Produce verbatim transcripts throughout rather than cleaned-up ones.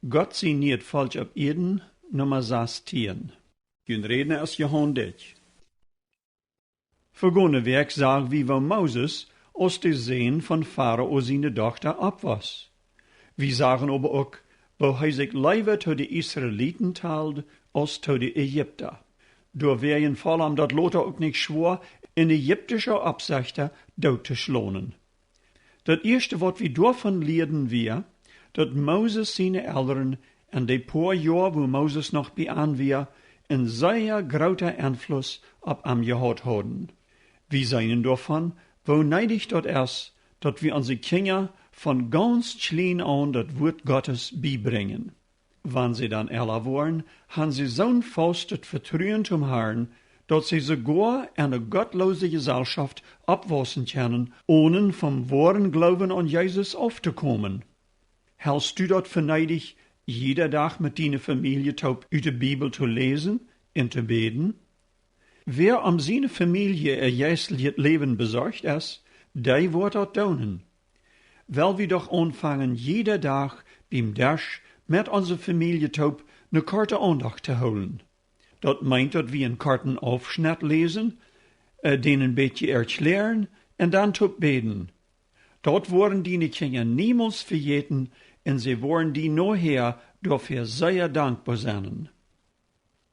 Gott sien nieet Volkj opp Ieed, Numma sastieen. Jun Rädna es Johan Dyck. Vegone Wäakj sagen wie, woo Moses aus de Sän von Farao siene Dochta oppwoss. Wie sagen oba uk, woo hee sikj leewa to de Israeliten tald aus to de Ägipta. Doawäajen foll am daut lota uk nich schwoa, een ägiptischa Oppsechta doot to schlonen. Daut ieeschte, waut wie doavon lieeden, wia, daut Moses siene Elren en de poa Joa, wua Moses noch bie an wia, een sea groota Enfluss opp am jehaut hauden. Wie seenen doavon, woo needich daut es, daut wie onse Kjinja von gaunz kjlien aun daut Wuat Gottes biebrinjen. Wan see dan ella woaren, han see soon faustet Vetruen toom Harn, daut see soogoa en eene gottloose Jeselschoft oppwaussen kjennen, onen vom woaren Gloowen aun Jesus auftokomen. Helst du daut fa needich, jieda Dach met diene Famielje toop ut de Bibel to läsen un to bäden? Wäa om siene Famielje äa jeistlichet Läwen besorcht es, dee woat daut doonen. Well wie doch aunfangen, jieda Dach biem Desch met onse Famielje toop ne korte Aundacht to hoolen. Daut meent, daut wie een korten Aufschnett läsen, äh, dän een bät erkjläaren un dan toop bäden. Daut woaren diene Kjinja niemols vejäten un see woaren die nohäa doafäa sea dankboa sennen.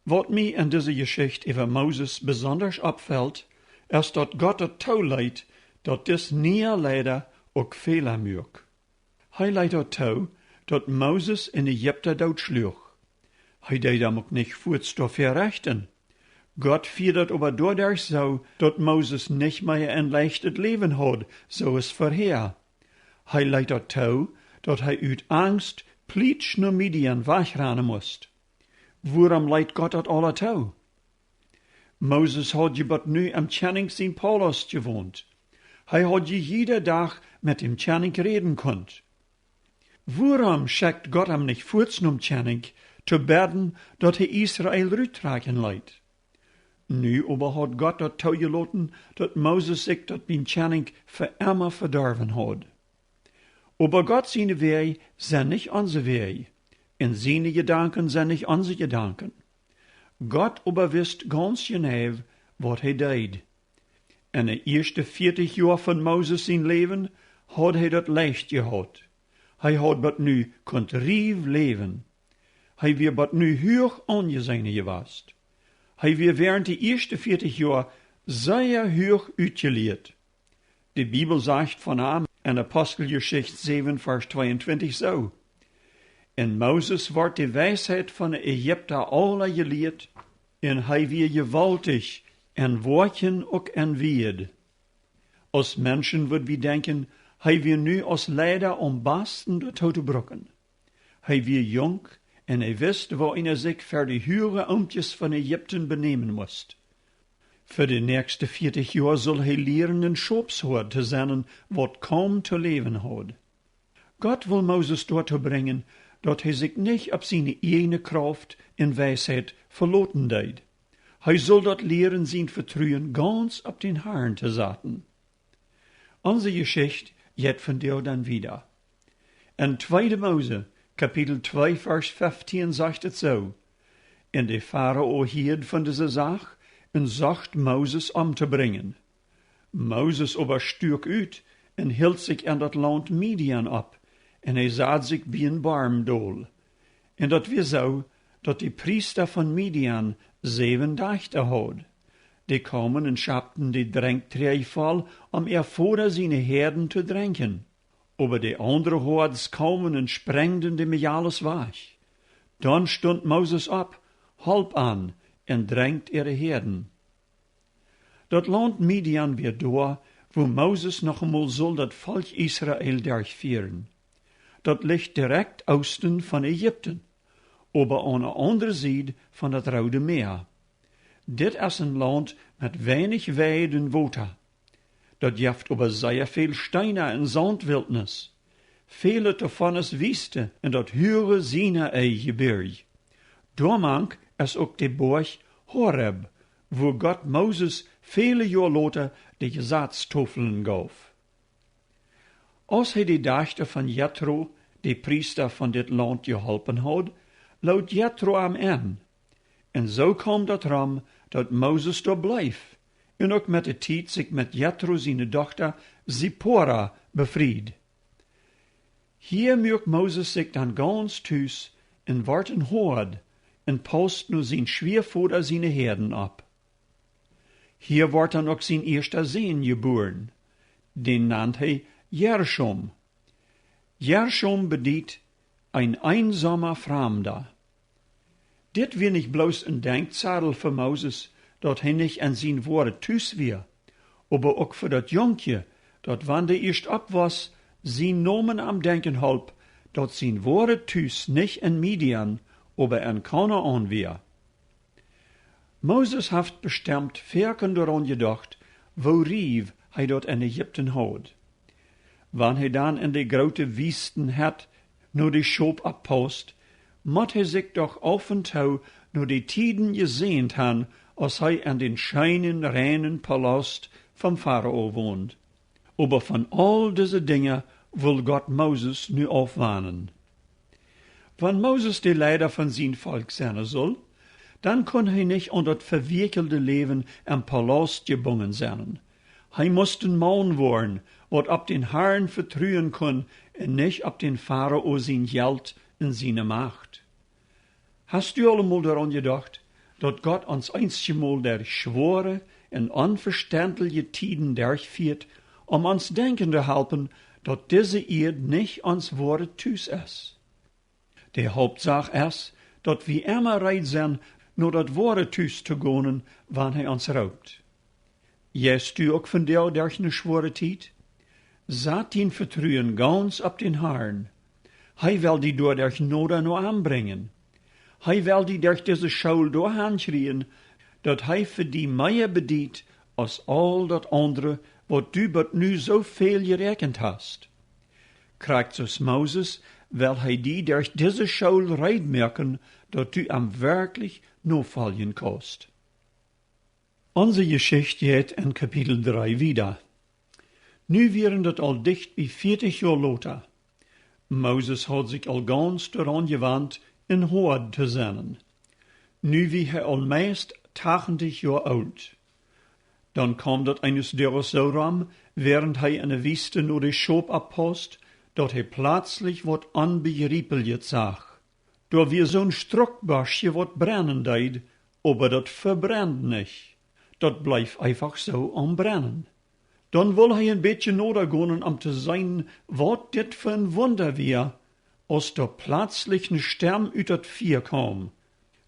Waut mie en dise Jeschicht äwa Moses besondasch oppfelt, es, daut Gott daut tooleet, daut dis niea Leida uk Fäla muak. Hee leet daut too, daut Moses een Ägipta dootschluach. Hee deed am uk nich fuaz doafäa rechten. Gott fieed daut oba doaderch soo, daut Moses nich mea een leichtet Läwen haud, soo aus verhäa. Hee leet daut too, daut hee ut Angst plietsch no Midian wajchranen must. Wuarom leet Gott daut aula too? Moses haud je bot nu em Kjennich sien Palaust jewont. Hee haud je jieda Dach met däm Kjennich räden kunt. Wuarom schekjt Gott am nich fuaz nom Kjennich, to bäden, daut hee Israel ruttrakjen leet? Nu oba haud Gott daut toojeloten, daut Moses sikj daut biem Kjennich fa emma vedorwen haud. Oba Gott siene Wäaj sent nich onse Wäaj, un siene Jedanken sent nich onse Jedanken. Gott oba wist gaunz jeneiw, waut hee deed. En de ieeschte vieetich Joa von Moses sien Läwen haud hee daut leicht jehaut. Hee haud bot nu kunt riew läwen. Hee wia bot nu huach aunjeseenen jewast. Hee wia wäarent de ieeschte vieetich Joa sea huach utjelieet. De Bibel sajcht von am en Aposteljeschicht säwen, Varsch tweeuntwintich soo: Un Moses wort de Weisheit von de Ägipta aula jelieet, un hee wia jewaultich en Woakjen uk en Wieed. Aus Menschen wudd wie denkjen, hee wia nu aus Leida aum basten doatoo to brucken. Hee wia junk un hee wist, woo eena sikj ver de huage Oomkjes von Ägipten benämen must. Fa de näakjste vieetich Joa sull hee lieren, een Schopshoad to sennen, waut kaum to läwen haud. Gott wull Moses doatoo brinjen, daut hee sikj nich opp siene ieejne Krauft un Weisheit veloten deed. Hee sull daut lieren, sien Vetruen gaunz opp dän Harn to saten. Onse Jeschicht jeit vondoag dan wieda. En tweede Mose, Kapitel twee, Varsch feftieen, sajcht et soo: Un de Farao hieed von dise Sach un socht Moses omtobrinjen. Moses oba stuak ut un hilt sikj en daut Launt Midian opp, un hee sad sikj bie een Borm dol. Un daut wia soo, daut de Priesta von Midian säwen Dajchta haud. Dee kaumen un schapten de Drenkjträj voll, om äa Voda siene Häaden to drenkjen. Oba de aundre Hoads kaumen un sprenjden däm aules wajch. Dan stunt Moses opp, holp an un drenkjt äare Häaden. Daut Launt Midian wia doa, wua Moses noch emol sull daut Volkj Israel derchfieren. Daut licht direkt oosten von Ägipten, oba aun de aundre Sied von daut Roode Mäa. Dit es een Launt met weinich Weid un Wota. Daut jeft oba sea väl Steena un Sauntwiltnis. Väl doavon es Wiest un daut huage Sinai-Jebirj. Doamank es uk de Boajch Horeb, wua Gott Moses väle Joa lota de Jesazstoflen jeef. Aus hee de Dajchta von Jetro, de Priesta von dit Launt, jeholpen haud, lood Jetro am en. Un soo kaum daut rom, daut Moses doa bleef un uk met de Tiet sikj met Jetro siene Dochta Zipora befried. Hia muak Moses sikj dan gaunz tus un wort een Hoad un paust no sien Schwiavoda siene Häaden opp. Hia wort dan uk sien ieeschta Sän jebuaren. Dän nand hee Jerschom. Jerschom bediet een eensauma Framda. Dit wia nich bloos een Denkjsadel fa Moses, daut hee nich en sien woaret Tus wia, oba uk fa daut Junkje, daut wan dee ieescht oppwoss, sien Nomen aum denkjen holp, daut sien woaret Tus nich en Midian, oba en Kanaan wia. Moses haft bestemt foaken doaraun jedocht, woo riew hee daut en Ägipten haud. Wan hee dan en de groote Wiestenhett no de Schop oppaust, mott hee sikj doch auf un too no de Tieden jesänt han, aus hee en dän scheenen, reinen Palaust vom Farao wond. Oba von aul dise Dinja wull Gott Moses nu aufwanen. Wan Moses de Leida von sien Volkj sennen sull, dan kunn hee nich aun daut vewieekjelde Läwen em Palaust jebungen sennen. Hee must een Maun woaren, waut opp dän Harn vetruen kunn un nich opp dän Farao sien Jelt un siene Macht. Hast du aul emol doaraun jedocht, daut Gott ons eenjemol derch schwoare un onvestendliche Tieden derchfieet, om ons denkjen to halpen, daut dise Ieed nich ons woaret Tus es? De Hauptsach es, daut wie emma reed sent, no daut woare Tus to gonen, wan hee ons roopt. Jeist du uk vondoag derch ne schwoare Tiet? Sat dien Vetruen gaunz opp dän Harn. Hee well die doaderch noda no am brinjen. Hee well die derch dise School doahan kjrieen, daut hee fa die mea bediet aus aul daut aundre, waut du bat nu soo väl jeräakjent hast. Krakjt soo aus Moses well hee die derch dise School reed moaken, daut du am werkjlich nofoljen kaust. Onse Jeschicht jeit en Kapitel dree wieda. Nu wieren daut aul dicht bie vieetich Joa lota. Moses haud sikj aul gaunz doaraun jewant, een Hoad to sennen. Nu wia hee aul meist tachentich Joa oolt. Dan kaum daut eenes Doages soo rom, wäarent hee en de Wiest no de Schop oppaust, daut hee plazlich waut Onbejriepljet sach. Doa wia soon Struckboschje, waut brennen deed, oba daut vebrend nich. Daut bleef eefach soo aum brennen. Dan wull hee een bät noda gonen, om to seenen, waut dit fa een Wunda wia, aus doa plazlich ne Stemm ut daut Fia kaum.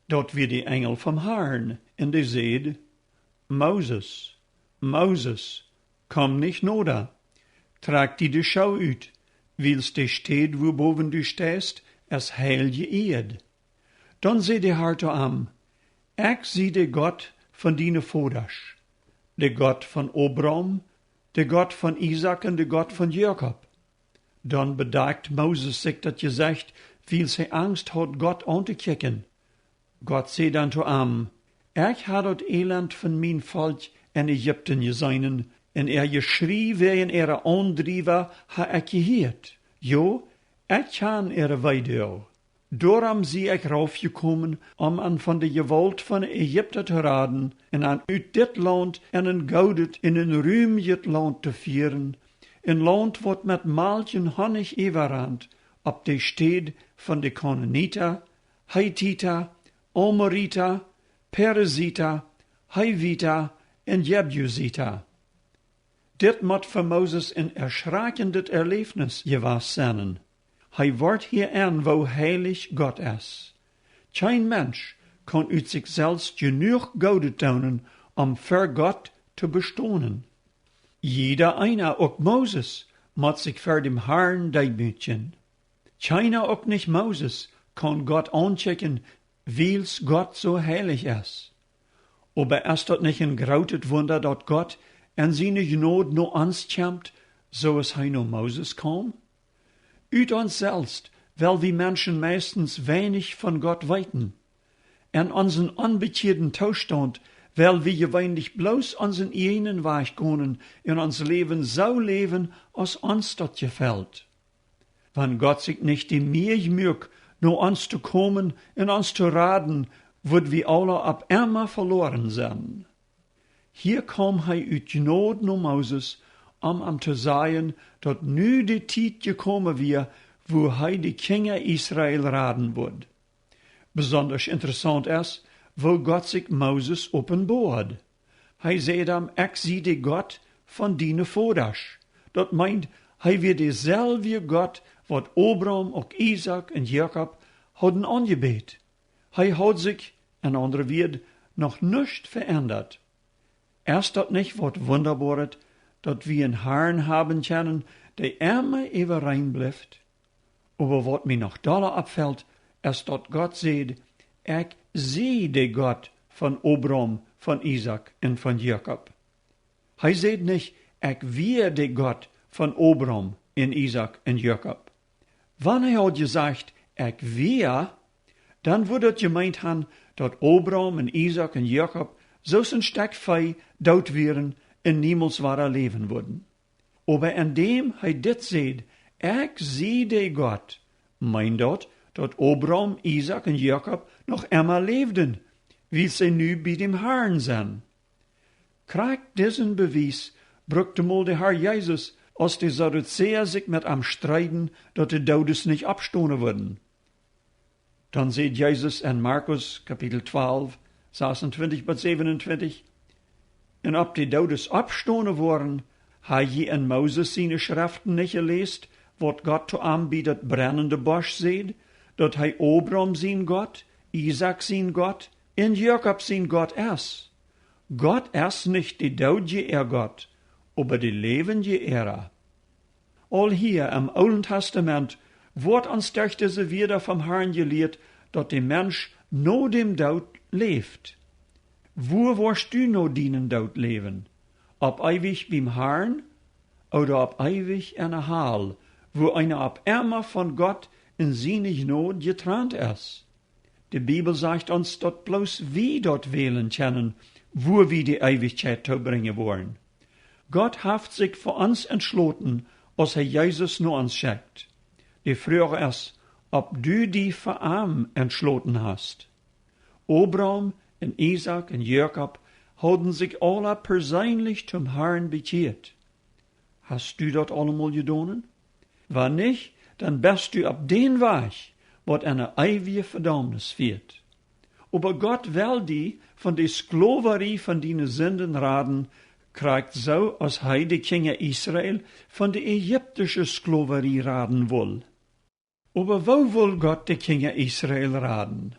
Daut wia de Enjel vom Harn, un dee säd: Moses, Moses, komm nich noda. Trakj die de Schoo ut, wiels de Städ, wua bowen du steist, es heilje Ieed. Dan säd de Har to am: Ekj sie de Gott von diene Vodasch, de Gott von Abraham, de Gott von Isaak un de Gott von Jakob. Dan bedakjt Moses sikj daut Jesecht, wiels hee Angst haud, Gott auntokjikjen. Gott säd dan to am: Ekj ha daut Elend von mien Volkj en Ägipten jeseenen, un äa Jeschrie wäajen äare Aundriewa ha ekj jehieet. Jo, ekj kjan äare Weedoag. Doarom sie ekj raufjekomen, om an von de Jewault von de Ägipta to raden un an ut dit Launt en een goodet, en een rieekjet Launt to fieren, een Launt, waut met Malkj un Honnich äwarant, opp de Städ von de Kanaanita, Hetita, Amorita, Peresita, Hewita un Jebusita. Dit mott fa Moses een erschrakjendet Erläwnis jewast sennen. Hee wort hia en, woo heilich Gott es. Kjeen Mensch kaun ut sikj selfst jenuach Goodet doonen, om ver Gott to bestonen. Jieda eena, uk Moses, mott sikj ver däm Harn deemootjen. Kjeena, uk nich Moses, kaun Gott aunkjikjen, wiels Gott soo heilich es. Oba es daut nich een grootet Wunda, daut Gott en siene Jnod no ons kjemt, soo aus hee no Moses kaum? Ut ons selfst well wie Menschen meistens weinich von Gott weeten. En onsen onbekjeaden Toostaunt well wie jeweenlich bloos onsen ieejnen Wajch gonen un ons Läwen soo läwen, aus ons daut jefelt. Wan Gott sikj nich de Mieej muak, no ons to komen un ons to raden, wudd wie aula opp emma veloaren sennen. Hia kaum hee ut Jnod no Moses, om am to sajen, daut nu de Tiet jekomen wia, wua hee de Kjinja Israel raden wudd. Besondasch interessaunt es, woo Gott sikj Moses openboad. Hee säd am: "Ekj sie de Gott von diene Vodasch." Daut meent, hee wia deselwje Gott, waut Abraham, uk Isaak un Jakob hauden aunjebät. Hee haud sikj, en aundre Wieed, noch nuscht veendat. Es daut nich waut Wundaboaret, daut wie een Harn haben kjennen, dee emma äwareen blift? Oba waut mie noch dolla oppfelt, es daut Gott säd: "Ekj sie de Gott von Abraham, von Isaak un von Jakob." Hee säd nich: "Ekj wia de Gott von Abraham un Isaak un Jakob." Wan hee haud jesajcht: "Ekj wia", dan wudd daut jemeent han, daut Abraham un Isaak un Jakob soo aus een Stekj Vee doot wieren un niemols wada läwen wudden. Oba endäm hee dit säd: "Ekj sie de Gott", meent daut, daut Abraham, Isaak un Jakob noch emma läwden, wiels see nu bie däm Harn sent. Krakjt disen Bewies brukt mol de Har Jesus, aus de Sadduzäa sikj met am streeden, daut de Doodes nich oppstonen wudden. Dan säd Jesus en Markus Kapitel twalw, sasuntwintich bat säwenuntwintich: "Un opp de Doodes oppstonen woaren, ha jie en Moses siene Schreften nich jeläst, waut Gott to am bie daut brennende Bosch säd, daut hee Abraham sien Gott, Isaak sien Gott un Jakob sien Gott es? Gott es nich de Doodje äa Gott, oba de Läwendje äara." Aul hia em Oolen Testament woat ons derch dise Wieed vom Harn jelieet, daut de Mensch no däm Doot läft. Wua woascht du no dienen Doot läwen? Opp eewich biem Harn ooda opp eewich enne Hal, wua eena opp emma von Gott un siene Jnod jetrant es? De Bibel sajcht ons, daut bloos wie daut wälen kjennen, wua wie de Eewichkjeit toobrinjen woaren. Gott haft sikj fa ons entschloten, aus hee Jesus no ons schekjt. De Froag es, auf du die fa am entschloten hast. Abraham un Isaak un Jakob hauden sikj aula perseenlich toom Harn bekjieet. Hast du daut aulemol jedonen? Wan nich, dan best du opp dän Wajch, waut enne eewje Vedaumnis fieet. Oba Gott well die von de Sklowarie von diene Sinden raden, krakjt soo aus hee de Kjinja Israel von de ägiptische Sklowarie raden wull. Oba woo wull Gott de Kjinja Israel raden?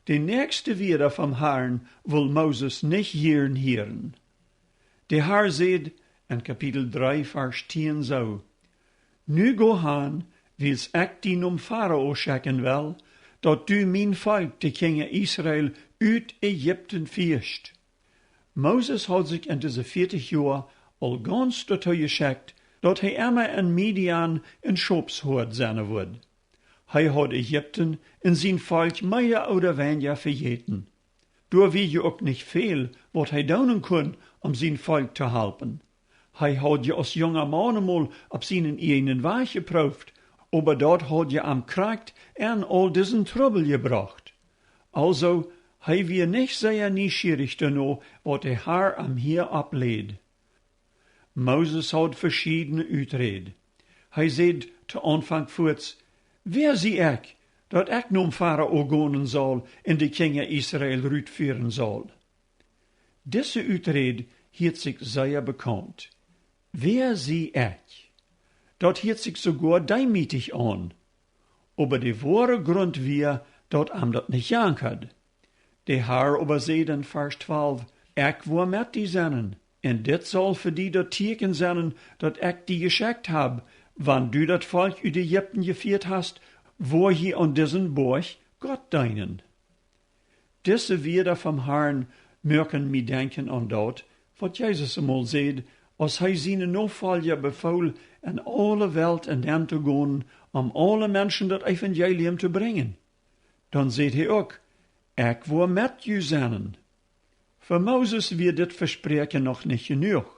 De näakjste Wieed vom Harn wull Moses nich jieren hieren. De Har säd en Kapitel dree, Varsch tieen soo: "Nu go han, wiels ekj die nom Farao schekjen well, daut du mien Volkj, de Kjinja Israel, ut Ägipten fieescht." Moses haud sikj en dise vieetich Joa aul gaunz doatoo jeschekjt, daut hee emma en Midian een Schopshoad sennen wudd. Hee haud Ägipten un sien Volkj mea ooda weinja vejäten. Doa wia je uk nich väl, waut hee doonen kunn, om sien Volkj to halpen. Hee haud je aus junga Maun mol opp sienen ieejnen Wajch jeprooft, oba daut haud je am krakjt en aul disen Trubbel jebrocht. Aulsoo, hee wia nich sea nieschierich doano, waut de Har am hia oppläd. Moses haud veschiedne Uträd. Hee säd to Aunfank fuaz: "Wäa sie ekj, daut ekj nom Farao gonen saul un de Kjinja Israel rutfieren saul?" Dise Uträd hieet sikj sea bekaunt. "Wäa sie ekj?" Daut hieet sikj soogoa deemietich aun. Oba de woare Grunt wia, daut am daut nich jankad. De Har oba säd en Varsch twalw: "Ekj woa met die sennen, un dit saul fa die daut Tieekjen sennen, daut ekj die jeschekjt hab, wan du daut Volkj ut Ägipten jefieet hast, woa jie aun disen Boajch Gott deenen." Dise Wieed vom Harn moaken mie denkjen aun daut, waut Jesus emol säd, aus hee siene Nofolja befool, en aule Welt nenn to gonen, om aule Menschen daut Evangelium to brinjen. Dan säd hee uk: "Ekj woa met ju sennen." Fa Moses wia dit Vespräakjen noch nich jenuach.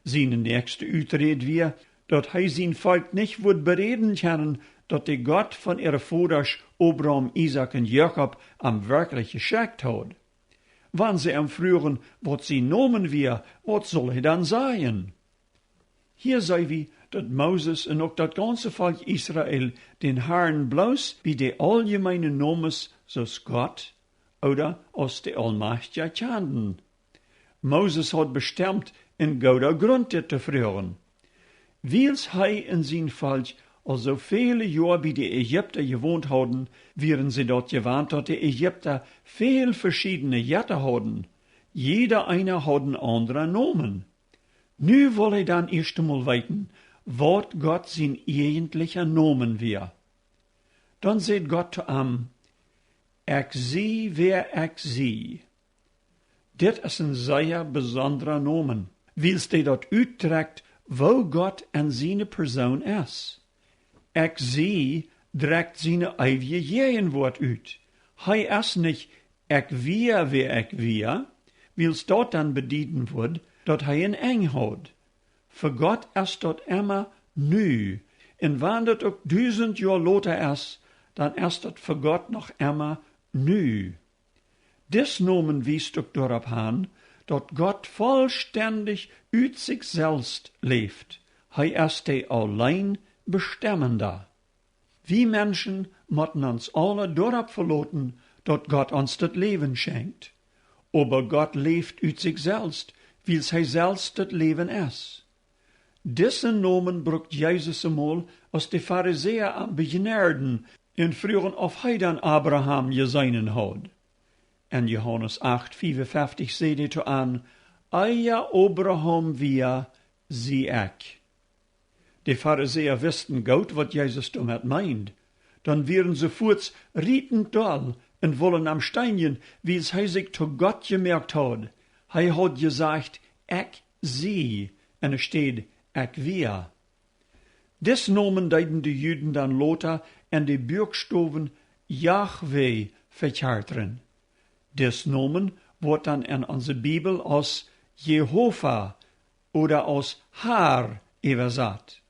Siene näakjste Uträd wia, daut hee sien Volkj nich wudd beräden kjennen, daut de Gott von äare Vodasch Abraham, Isaak un Jakob am werkjlich jeschekjt haud. Wan see am fruagen, waut sien Nomen wia, waut sull hee dan sajen? Hia see wie, daut Moses un uk daut gaunze Volkj Israel dän Harn bloos bie de auljemeene Nomes soo aus Gott ooda aus de Aulmajchtja kjanden. Moses haud bestemt een gooda Grunt dit to fruagen. Wiels hee un sien Volkj aul soo väle Joa bie de Ägipta jewont hauden, wieren see daut jewant, daut de Ägipta väl veschiedne Jetta hauden. Jieda eena haud een aundra Nomen. Nu wull hee dan ieescht emol weeten, waut Gott sien ieejentlicha Nomen wia. Dan säd Gott to am: Ekj sie, wäa ekj sie. Dit es een sea besondra Nomen, wiels dee daut utdrekjt, woo Gott en siene Persoon es. Ekj sie drekjt siene eewje Jäajenwuat ut. Hee es nich: Ekj wia, wäa ekj wia, wiels daut dan bedieden wudd, daut hee een Enj haud. Fa Gott es daut emma nu. Un wan daut uk dusent Joa lota es, dan es daut fa Gott noch emma nu. Dis Nomen wiest uk doaropp han, daut Gott vollstendich ut sikj selfst läft. Hee es de auleen Bestemmenda. Wie Menschen motten ons aula doaropp veloten, daut Gott ons daut Läwen schenkjt. Oba Gott läft ut sikj selfst, wiels hee selfst daut Läwen es. Disen Nomen brukt Jesus emol, aus de Farisäa am bejnäaden un fruagen, auf hee dan Abraham jeseenen haud. En Johanes acht, fiewunfeftich säd hee to an: Ea Abraham wia, sie ekj. De Farisäa wisten goot, waut Jesus doamet meend. Dan wieren see fuaz rietend doll un wullen am steenjen, wiels hee sikj to Gott jemoakt haud. Hee haud jesajcht: Ekj sie, enne Städ: Ekj wia. Dis Nomen deeden de Juden dan lota en de Buakstowen Jahwe vekjartren. Dis Nomen woat dan en onse Bibel aus Jehova ooda aus Har äwasat.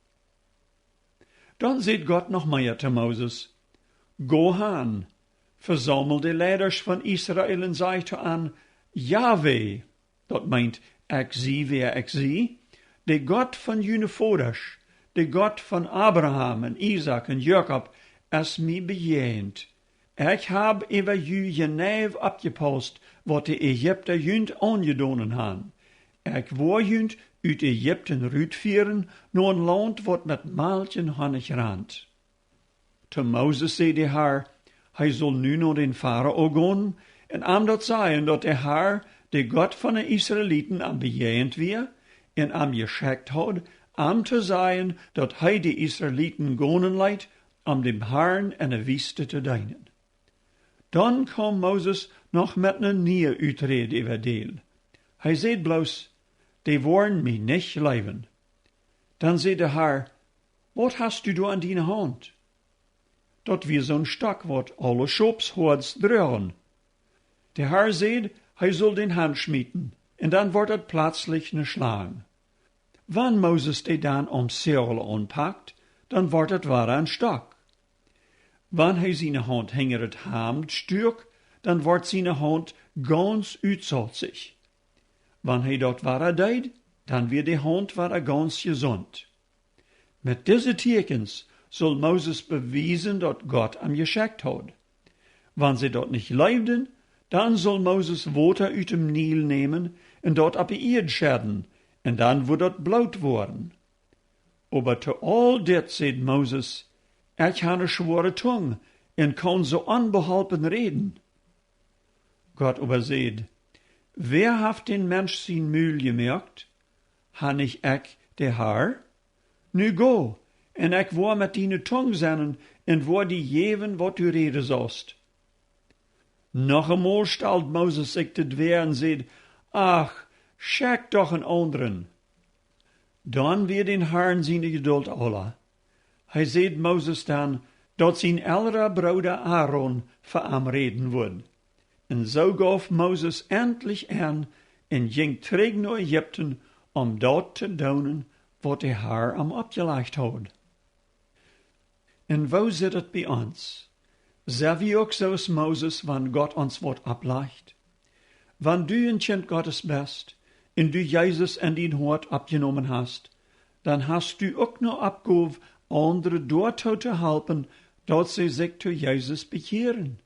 Dan säd Gott noch mea to Moses: Go han, vesaumel de Leidasch von Israel un saj to an: Jahwe, daut meent: Ekj sie, wäa ekj sie, de Gott von june Vodasch, de Gott von Abraham un Isaak un Jakob, es mie bejäajent. Ekj hab äwa ju jeneiw oppjepaust, waut de Ägipta junt aunjedonen han. Ekj woa junt ut Ägipten rutfieren no een Launt, waut met Malkj un Honnich rant. To Moses säd de Har, hee sull nu no dän Farao gonen un am daut sajen, daut de Har, de Gott von de Israeliten, am bejäajent wia un am jeschekjt haud, am to sajen, daut hee de Israeliten gonen leet, om däm Harn enne Wiest to deenen. Dan kaum Moses noch met ne niee Uträd äwa däl. Hee säd bloos: Dee woaren mie nich jleewen. Dan säd de Har: Waut hast du doa en diene Haunt? Daut wia soon Stock, waut aule Schopshoads druagen. De Har säd, hee sull dän hanschmieten, un dan wort daut pletslich ne Schlang. Wan Moses dee dan om Zäagel aunpakt, dan wort daut wada een Stock. Wan hee siene Haunt hinjret Hamd stuak, dan wort siene Haunt gauns utsauzich. Wan hee daut wada deed, dan wia de Haunt wada gauns jesunt. Met dise Tieekjens sull Moses bewiesen, daut Gott am jeschekjt haud. Wan see daut nich jleewden, dan sull Moses Wota ut däm Nil nämen un daut opp de Ieed schedden, un dan wudd daut Bloot woaren. Oba to aul dit säd Moses: Ekj ha ne schwoare Tung un kaun soo onbeholpen räden. Gott oba säd: Wäa haft dän Mensch sien Mul jemoakt? Ha nich ekj, de Har? Nu go, un ekj woa met diene Tung sennen un woa die jäwen, waut du räden saust. Noch emol stald Moses sikj to de Wäa un säd: Ach, schekj doch een aundren. Dan wia dän Harn siene Jedult aula. Hee säd Moses dan, daut sien elra Brooda Aaron fa am räden wudd. Un soo gauf Moses entlich en un jinkj trigj no Ägipten, om daut to doonen, waut de Har am oppjelajcht haud. Un woo sitt et bie ons? Sent wie uk soo aus Moses, wan Gott ons waut opplajcht? Wan du een Kjint Gottes best un du Jesus en dien Hoat oppjenomen hast, dan hast du uk ne Oppgow, aundre doatoo to halpen, daut see sikj to Jesus bekjieren.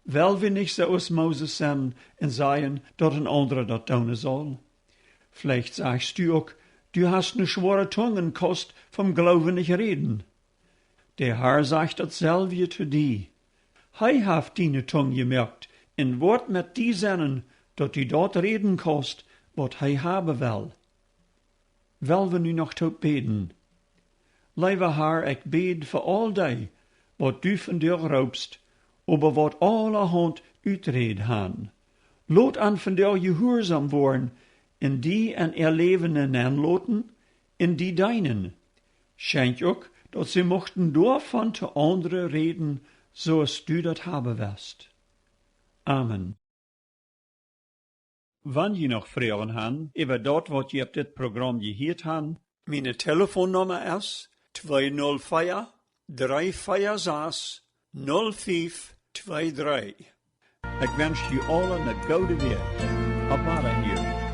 Well wie nich soo aus Moses sennen un sajen, daut een aundra daut doonen saul? Veleicht sajchst du uk, du hast ne schwoare Tung un kaust vom Gloowen nich räden. De Har sajcht daut selwje to die. Hee haft diene Tung jemoakt un woat met die sennen, daut du daut räden kaust, waut hee haben well. Well wie nu noch toop bäden. Leewa Har, ekj bäd fa aul dee, waut du vondoag roopst, oba waut aulahaunt Uträd han. Lot an vondoag jehuarsom woaren un die en äa Läwen nenloten un die deenen. Schenkj uk, daut see muchten doavon to aundre räden, soo aus du daut haben west. Amen. Wan jie noch Froagen han äwa daut, waut jie opp dit Program jehieet han, miene Telefonnumma es twee null vea, dree vea sas, null fief twee dree. Ekj wensch junt aula ne goode Wäakj. Opp Wadahieren.